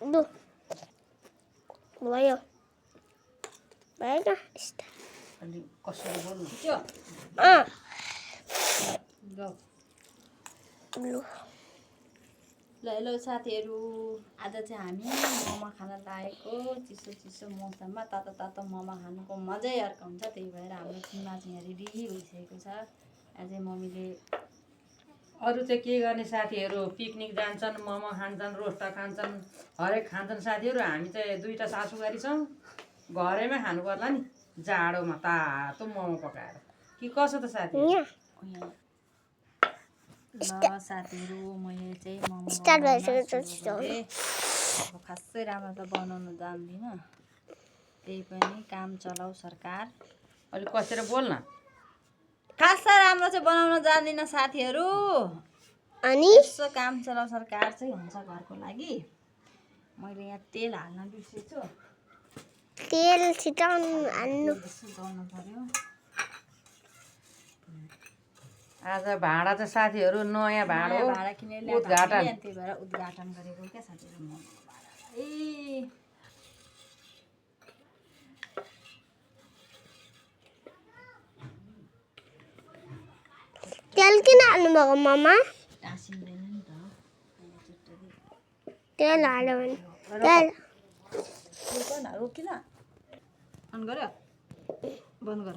लु भयो भएन यस्तो अनि कसरी बोल्नु त्यो लु ल हेलो साथीहरू, आज चाहिँ हामी मोमो खान लागेको। चिसो चिसो मौसममा तातो तातो मोमो खानुको मजै अर्को हुन्छ। त्यही भएर हाम्रो किमा चाहिँ यहाँ रेडी भइसकेको छ। अझै मम्मीले अरू चाहिँ के गर्ने साथीहरू पिकनिक जान्छन्, मोमो खान्छन्, रोस्टा खान्छन्, हरेक खान्छन् साथीहरू। हामी चाहिँ दुईवटा सासूबारी छौँ, घरैमै खानु पर्ला नि जाडोमा तातो मोमो पकाएर। कि कसो त साथीहरू? ल साथीहरू, मैले चाहिँ मोमो स्टार्ट बनाउन भइसकेको सुरु गरेँ। अब खासै राम्रो त बनाउनु जान्दिनँ, त्यही पनि काम चलाऊ सरकार। अलिक कसेर बोल्न। खासै राम्रो चाहिँ बनाउन जान्दिनँ साथीहरू, अनि यसो काम चलाऊ सरकार चाहिँ हुन्छ घरको लागि। मैले यहाँ तेल हाल्न बिर्सेछु, तेल छिटाउनु हाल्नु यसो गर्नु पर्यो। आज भाडा चाहिँ साथीहरू नयाँ भाडा हो, भाडा किनेर ल्याएको उद्घाटन। हामीले, त्यही भएर उद्घाटन गरेको क्या साथीहरू मोमोको भाडा। तेल किन हाल्नुभएको मामा टाँसिँदैन नि त। तेल हाल्यो भने तेल रोकिन अन गर्यो, बन्द गर।